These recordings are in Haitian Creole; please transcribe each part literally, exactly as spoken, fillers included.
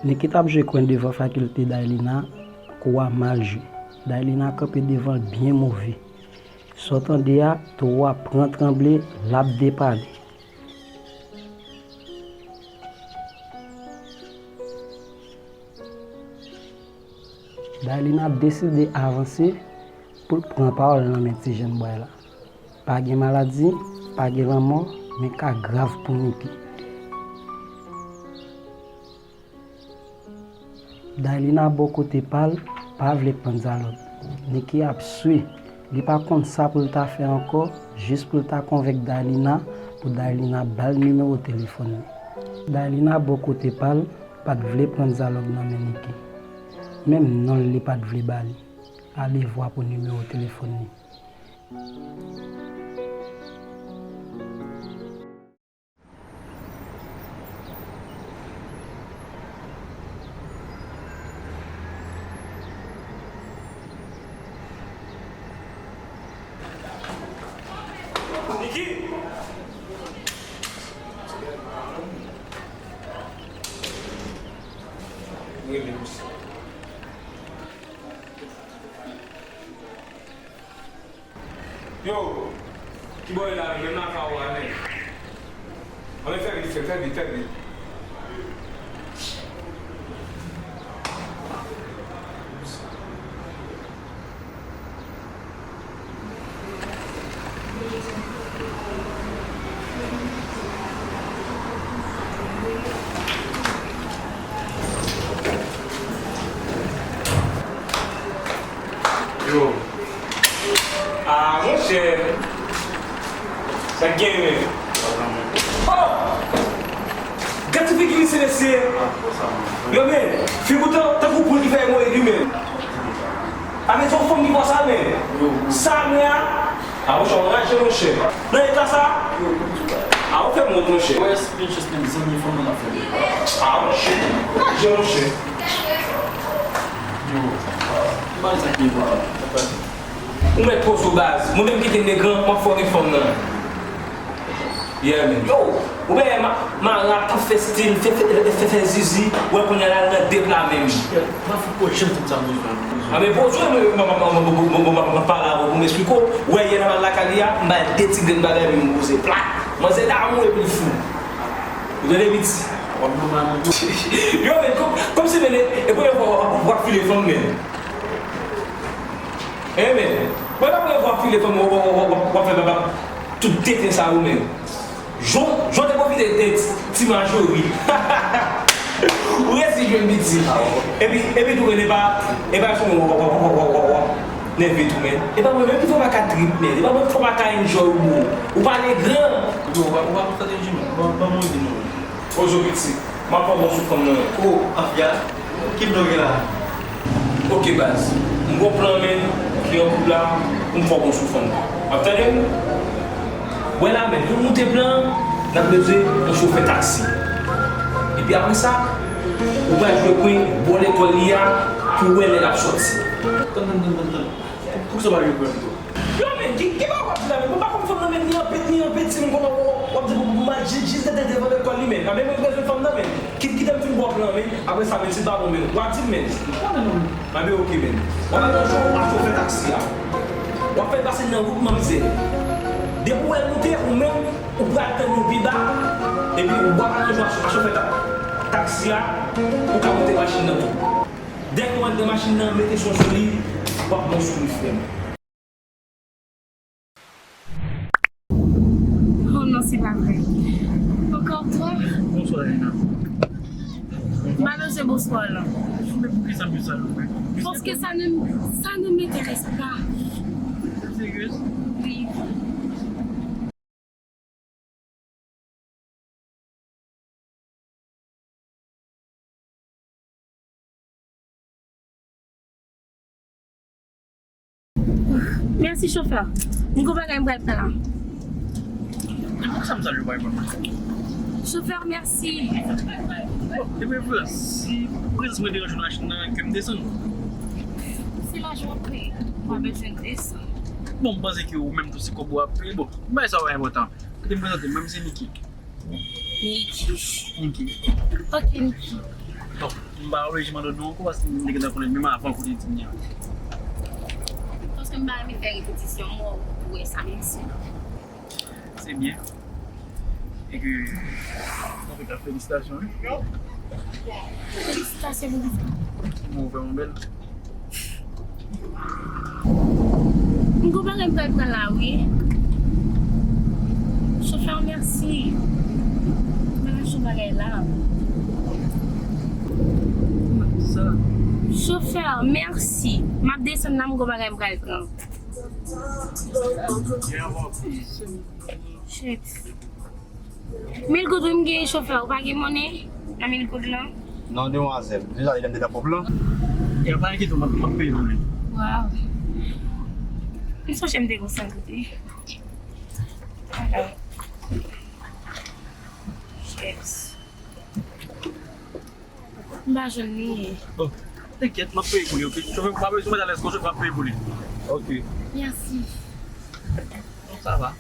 Niki t ap jwe kwen devan fakilte Daylina, kou a mal jwe. Daylina kanpe devan l byen move. Sa w tande a, towo a pran tranble, l ap depale. Daylina deside avanse pou l pran pawòl nan men ti jèn bway la. Pa gen maladi, pa gen lanmò, men ka grav pou Niki. Daylina bò kote pa l, pa vle pran dyalòg. Niki ap swi. Li pa konn sa pou l ta fè ankò, jis pou l ta konvenk Daylina, pou Daylina ba l nimewo telefòn li. Daylina bò kote pa l, pa t vle pran dyalòg nan men Niki. Menm non l li pa t vle ba li. Alevwa pou nimewo telefòn li. Niki! Rele misye. Yo, kibò w ye la menm? Menm lakay ou a menm? Anben fè vit, fè, fè vit, fè vit. Yo. Ah, monchè. Sa k gen, men? Oh! Gad ti figi misye, mesye. Yo, men, figi w tan, tankou poul ki fè moyi li, men. A, men se yon fanm ki fè sa, men. Sa, men, a. Ah, monchè, w anraje, monchè. Nan eta sa? Ah, ou fè m wont, monchè. Wè, se pil chans menm zanmi fanm nan ap fè. Ah, monchè. Anraje, monchè. Yo, ki bagay sa k gen la? Ou mèt poze w, baz. Mwen menm ki te negran, m ap fè w gen fanm nan. Yeah, man. Yo, ou wè ma, mara t ap fè stil, fè, fè, fè, fè zizi, wè kounye a l al nan de pla menm. M pa fout pwochen tout sa m bezwen. A, men poze w, mwen, mwen, mwen pale avè w pou m esplike w. Wè, yè n al lakay li a, m ba l de ti grenn bagay, epi m poze plat. Manzè damou epi l fou. Ou tande, piti? W ap nòmal, men. Yo, men, kòm, kòmsi, men, e premye fwa w ap, w ap file fanm, men. E, men, mwen pa premye fwa w ap file fanm, w, w ap fè baba tout tenten sa yo, men. Jan, jan w te pwofite de ti, ti Majori. Ou resi jwenn piti. Epi, epi tou, men, e pa, e pa sou mwen w ap, w ap nève tou, men. E pa mwen menm ki fè w pa ka trip, men. E pa mwen ki fè w pa ka enjoy ou, bro. Ou pale gran. Yo, ou pa, ou pa konn strateji, men. Ban, ban mwen di nou. Ozo piti. M ap fè w bon sou fanm nan. Oh, mafya. Ki blan w gen la? Ok, baz. M gon plan, men, ki an koup la, pou m fè w bon sou fanm nan. W ap tande m? Wè la, men, pou moute plan, n ap bezwen yon chofè taksi. Epi apre sa, ou pral jwe kwen bò lekòl li a pou w wè lè l ap sòti. Tann, tann, tann, tann, tann. Poukisa w pa jwe kwen pito? Yo, men, ki, ki bagay w ap di la, men? Mwen pa konn fanm nan, men, ni an pit, ni an pit, si m konn w, w ap di pou, pou m al jis, jis devan lekòl li, men. A, men, mwen bezwen fanm nan, men. Kit, kite m fin bò plan, men. Apre sa, men, si l pa bon, men, w a di m, men. Anben, ok, men. W ap al nan chofè taksi a. W ap fè l pase nan wout manmzèl. Depi w wè l moute, ou menm, ou pral tann nou pi ba. Epi, w ap al nan chofè ta-, taksi a, ou ka moute machin nan tou. Dèyè w antre machin nan, mete son sou li, w ap bon sou li, frè m. Oh non, se pa vre. Encore toi? Bonsoir, Lina. M pa bezwen bonswa w lan. Men poukisa m bezwen sa, non, men? Parce que ça ne, ça ne m'intéresse pas. Serieuse? Oui. Mèsi, chofè. M gon bagay m pral pran la. E poukisa m salye w pa reponn mwen? Chofè, mèsi. Bon, depi vre, si prezans mwen deranje w nan machin nan, ke m desann. Se lajan w ap peye. Pa bezwen desann. Bon, m panse ke ou menm tou se kòb ou ap peye. Bon, bagay sa pa enpòtan. Kote m prezante m, mwen se Niki. Niki. Niki. Ok, Niki. Bon, m pa oblije mande w non ankò, paske m te gentan konnen menm avan kote di m nan. Paske m pa renmen fè repetisyon, m wè w wè sa, mèsi. Se byen. E ke, antoulka, felisitasyon, wi. Felisitasyon pou kisa? Mwen vrèman bèl. M gon bagay m pral pran la, wi. Chofè, mèsi. M pral achte yon bagay la. Sa. Chofè, mèsi. M ap desann la, m gon bagay m pral pran. Shit. Mil goud, wi, m gen, chofè, ou pa gen monnen nan mil goud lan? Non, demwazèl. Deja, li menm te nan pòp lan. E pa enkyete w, m ap, m ap peye pou li. Waw. M sonje m te gon san goud, wi. Shit. M pa jwenn li. Bon, enkyèt, m ap peye pou li, ok? Chofè, pa bezwen mete alèz, chofè, m ap peye pou li. Ok. Mèsi. Bon, sa va.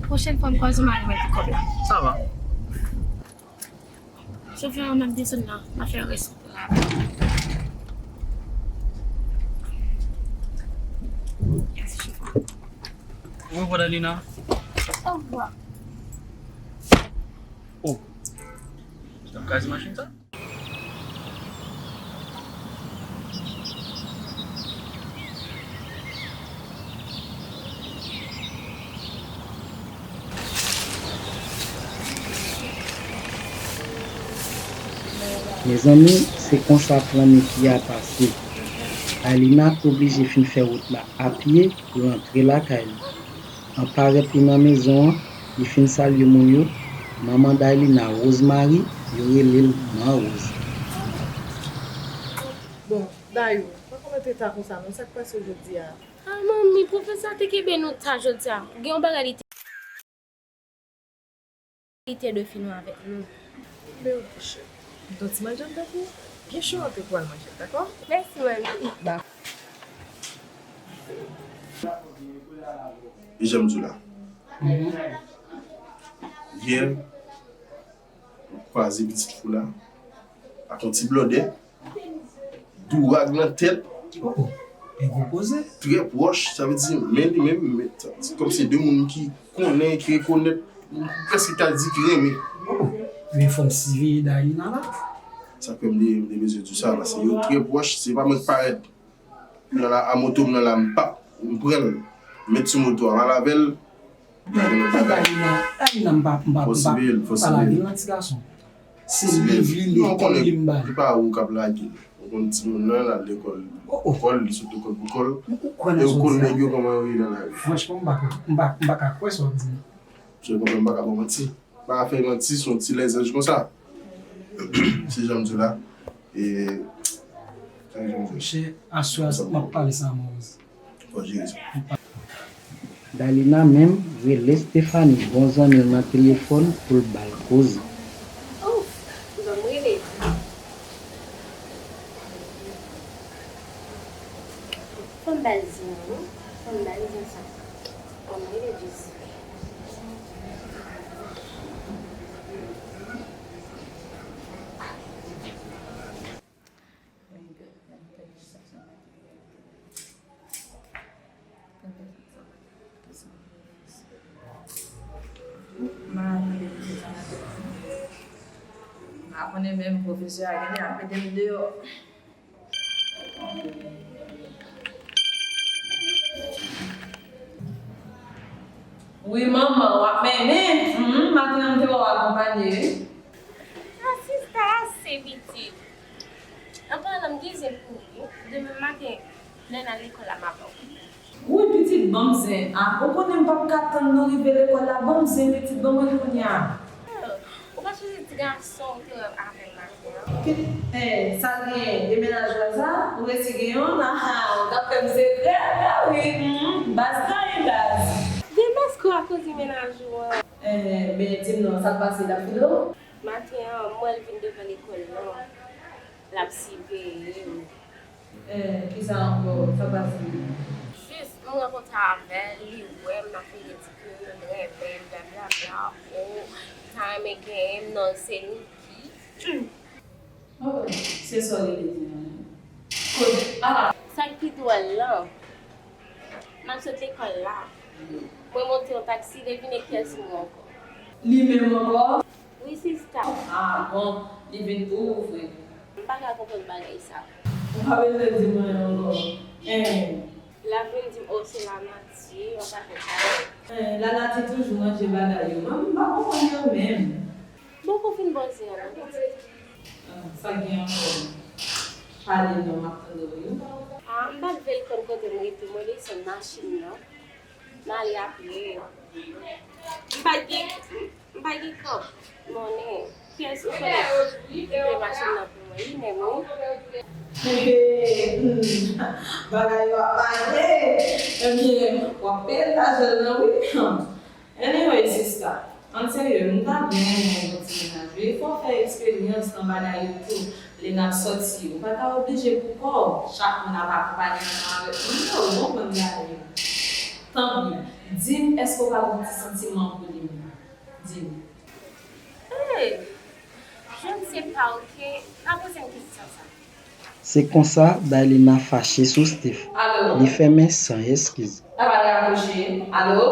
Pwochèn fwa m kwaze w, m a remèt ou kòb la. Sa va. Chofè, m ap desann nan. M a fè rès la. Mèsi, chofè. Au revoir, Dalina. Au revoir. Oh. Ou t ap kraze machin sa? Mezanmi, se konsa plan Niki a pase. Dalina oblije fin fè wout la apye pou l antre lakay li. An parèt li nan mezon an, li fin salye moun yo, manman Dalina, Rosemary, yo rele l Man Roz. Bon, Dayou, pa kòmante ta konsa non, sa k pase w jodi a? Ah, manmi, pwofesè a te kenbe nou ta jodi a. Gen yon bagay li te li te dwe fini avèk nou. Men ok, chè. Yon ti manje anndan pou ou? Byen cho antre pou al manje, dakò? Mèsi, manmi. Ba. E jan m di w la. Yè, m kwaze pitit fi w la ak yon ti blòdè, dourag nan tèt. Oh, oh, gen gwo koze. Trè pwòch, sa vle di, men li menm, men, sa vle di, kòm se de moun ki konnen, ki rekonèt, m prèske ta di ki renmen. Oh, oh, men fò m siveye Dalina la. Sa fè m te, m te bezwen di w sa, paske yo trè pwòch, se pa mwen k parèt. Nan la, a moto m nan la, m pap, m pran l, m met sou moto a, m al avè l. Dalina, Dalina, m pa, m pa, m pa, m pa lage l nan ti gason. Se liv li li, li m ba l. Se pa ou k ap lage l. Ou konn timoun nan, l al lekòl, lekòl, li sot lekòl pou kò l. E ou konn nèg yo kòman yo ye nan lari. Franchman, m pa, m pa, m pa ka kwè sa w ap di m. Ou konprann, m pa ka ba w manti. Pa fè manti, se yon ti lèzanj konsa. Se jan m di w la. E, se jan m di w. Monchè, aswè a, m ap pale sa a Moyiz. Fò jere sa. Dalina menm rele Stephanie, bon zanmi l nan telefòn, pou l ba l koze. Ouf, ban m rele. Fò m ba l zen an, wi. Fò m ba l zen sa. Ban m rele Jezi. M pa konnen menm pwofesè a genlè ap mete m deyò. Wi, manman, w ap mennen. Humm, maten an, m te wè w akonpanye, wi. Ah, sista, ase pitit. An palan, m gen zen pou ou, wi. Demen maten, lè n al lekòl la, m ap ba w. Woy, pitit, ban m zen. Ah, ou konnen m p ap ka tann nou rive lekòl la. Ban m zen, pitit, ban mwen l kounye a. Ou pa sonje ti gason ou te wè avè m maten an? Ki, eh, sa l genyen? E mennaj ou a sa? Ou resi gen youn? Ah, ah, ou t ap fè m sekrè, wi. Humm, baz, baz. Gen baz kwa koze mennaj ou an? Eh, men di m non, sa k pase, l ap file w? Maten an, m wè l vin devan lekòl lan. L ap siveye m. Eh, kisa ankò? Sa k pase? Jis, m rankontre avè l, li wè m, l ap vin di ke l renmen m, blablabla. O, li ta renmen genyen m, non, se Niki. Oh, se sa w rele di an. Kote? Ah! Sa k pi dwòl lan, m ap sot lekòl la. Mwen monte yon taksi, devine kiyès m wè ankò. Li menm ankò? Wi, sista. Ah, bon, li vin pou ou vre. M pa ka konprann bagay sa. Ou pa bezwen di m anyen ankò. Hein. L ap vin di m, oh, se lanati, yon pakèt bagay. Hein, lanati toujou manje bagay yo. Mwen, m pa konprann yo menm. Bon, kou fin bòze an, non? Ah, sa gen ankò? Pale non, m ap tande w, wi. Ah, m pa t vle l konn kote m rete, mwen desann machin nan. M ale a pye. M pa t gen, m pa t gen kòb monnen. Kiyès ou konnen ki kite machin nan pou mwen? Li menm, wi. Hehe, hmm, bagay yo ap mache. Ebyen, w ap peye lajan nan, wi. Anyway, sista, an serye, m ta byen renmen yon ti mennaj wi. Fò w fè eksperyans nan bagay yo tou. Lè n ap sòti, ou pa ta oblije pou kò w. Chak moun ap akonpanye ansanm avèk moun yo, ou konprann bagay yo. Tanpri, di m, èske w pa gen yon ti santiman pou li menm? Di m. Hey, je ne sais pas, ok? Pa poze m kesyon sa. Se konsa, Dailina fache sou Steve. Alo? Li fèmen san eskiz. Sa pa raproche. Alo?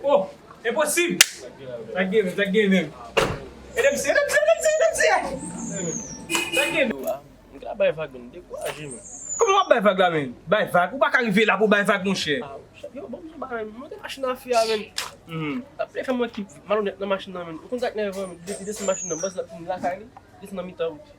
Oh, enposib! Sa k gen menm, sa k gen menm? Ede m seye, ede m seye, ede m seye, ede m seye! Sa k gen menm? M ka bay vag, menm, dekouraje, menm. Kòman w ap bay vag la, menm? Bay vag? Ou pa ka rive la pou bay vag, monchè. Ah, yo, bon, m ba, menm, monte machin nan fè a, menm. Mhm. Ap fè mwen ki malonèt nan machin nan, menm. Ou konn sa k nève, menm. Li desann machin nan, baz la, vin lakay li, desann nan mitan wout.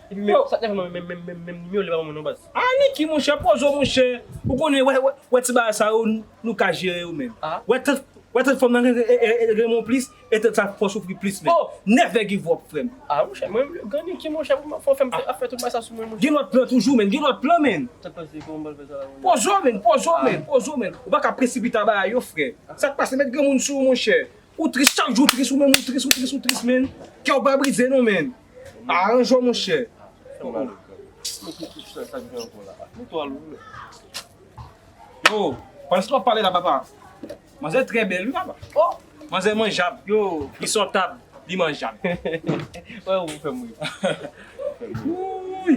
Epi menm, sa k nève mwen, menm, menm, menm, menm nimewo li pa ban mwen non, baz. Ah, Niki, monchè, poze w, monchè. Ou konnen, wè, wè, wè ti bagay sa yo, nou ka jere yo menm. Ah. Wè tèt, wè tèt fanm nan gen, gen, gen, gen mon plis, e tèt sa fò soufri plis menm. Oh! Never give up, frè m. Ah, monchè, mwen, gran Niki, monchè, pou fò fè m fè, ap fè tout bagay sa sou mwen, monchè. Gen lòt plan toujou, menm, gen lòt plan, menm. Sa k pase, kòman m pral fè sa la, monchè? Poze w, menm, poze w, menm, poze w, menm. Ou pa ka presipite a bagay yo, frè. Sa k pase, met granmoun sou ou, monchè. Ou tris, chak jou ou tris, ou menm ou tris, ou tris, ou tris, menm. Kè w pa brize non, menm. Aranje w, monchè. Fè mal, frè. Mwen ki tout sa, sa k gen ankò la. Mwen twò lou, menm. Yo, pandan w ap pale la, papa. Manzè trè bèl, wi, papa. Oh! Manzè manjab. Yo. Li sòtab, li manjab. Wè, ou fè m ri. Ou fè m ri. Wi.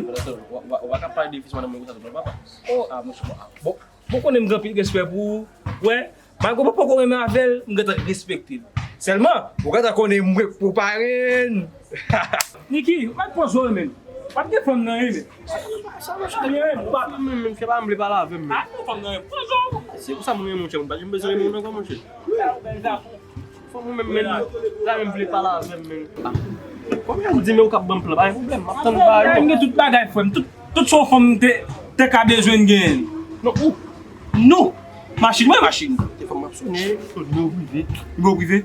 Ou pa ka pale de fis madanm mwen konsa tou non, papa. Oh! Ah, monchè, ah, bon. Bon, konnen m gen anpil respè pou ou. Wè, malgre mwen poko renmen avè l, m gentan respekte l. Sèlman, ou gentan konnen mwen k pou parenn. Niki, ou mèt poze w, menm. W ap gen fanm nan, wi, menm. Sa, sa, sa, sa, menm, menm, se pa m vle pale avè m, menm. Ah, gen fanm nan, wi. Poze w. Se pou sa m renmen, monchè, m pa janm bezwen renmen moun ankò, monchè. Fò mwen menm, menm, la menm vle pale avè m, menm. Ah. Konbyen ou di, men ou k ap ban m plan, pa gen pwoblèm, m ap tann ou ba yo. M gen tout bagay, frè m. Tout, tout sa yon fanm te, te ka bezwen genyen. Non, ou, Nou! Machin mwen, machin. Telefòn m ap sonnen, nimewo prive. Nimewo prive?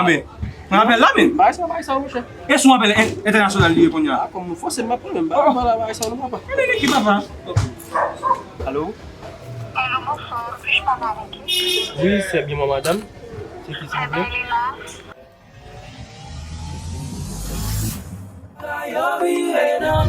Anben, nan apèl la menm. Bagay sa, bagay sa, monchè. E sou apèl en- entènasyonal li ye kounye a? A, kòm nou fòse m ap pran menm. Bagay sa, nou papa. Anben, ki papa? Alo? Alo, bonsoir. Puis-je parler avec vous? Wi, se byen mwen, madanm. Se ki, silvouplè? Yo vire nan